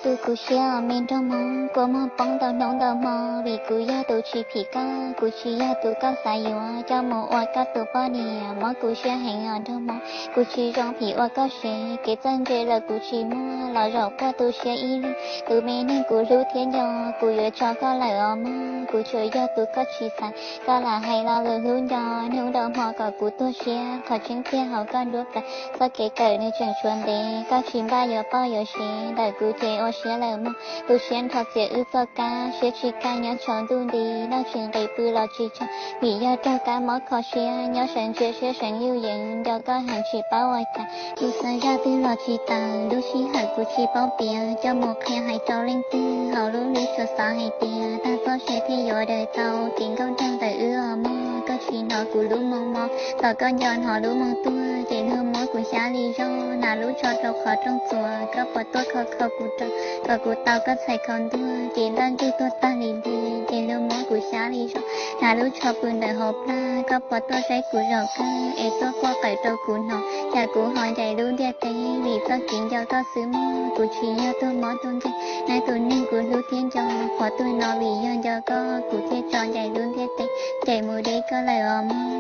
Tu kuv siab os me nraug Hmoob, kua muag poob ntau hnub ntau hmo, vim kuv yog tus tsis phim koj, kuv tsis yog tus koj xav yuav coj mus ua koj tus poj niam. Mob kuv siab heev os nraug Hmoob, kuv tsis zoo phim ua koj sev, kev txawj ntse lawm kuv tsis muaj, los zaum quaj tu siab ib leeg. Tus me neeg kuv hlub thiab nco, kuv yuav tso koj lawm os mog, kuv tsuas yog tus koj tsis xaiv, koj lam hais lo lus hlub nco, hnub nrau hmo kom kuv tuag siab, qhov tseeb tiag hauv koj nruab plawv, txoj kev kawm nws tseem tshuav ntev, koj tsis npaj yuav poj yuav sev, ntawm kuv ces ua siab lawm mog, tu siab nrho txias wb txoj kab, siab tsis kaj nyob tsaus ntuj nti, noj tsis nqis pw los tsis tsaug, vim yog raug kab mob kho siab, nyob sawv ntsia siab seev yuj yees, nco koj heev tsis paub ua cas, kuv xav zaj twg los tsis tawm, lub sij hawm kuv tsis paub piav, coj mus qhia hais rau leej twg, hauv lub hlwb tsuas xav hais tias, tag txoj sia thiaj yuav daws tau, kev nkauj nraug ntawm wb os mog, koj tsis hnov kuv lub moo mob, thaum koj nco hnov lub moo tuag, ces luag muab kuv xyab li zog, hnav lub tsho rau qhov rooj txuas, koj puas tuaj kho kho kuv rau, kom kuv tau koj txhais khaus ntuag, ces ntaj ntsug tuag tag li ntag, ces luag muab kuv xyab li zog, hnav lub tsho pw ntawm hauv plag, koj puas tuaj saib kuv zaum kawg, es tuaj quaj qw rau kuv hnov, tsam kuv ho ncaim lub ntiaj teb, vim txoj kev nco koj xwb mog, kuv tsis yog tuag mob tuag nkeeg, neb tus neeg kuv hlub thiab nco, qhov tuag no vim yog nco koj, kuv thiaj tso ncaim lub ntiaj teb, ncaim mus deb koj lawm os mog.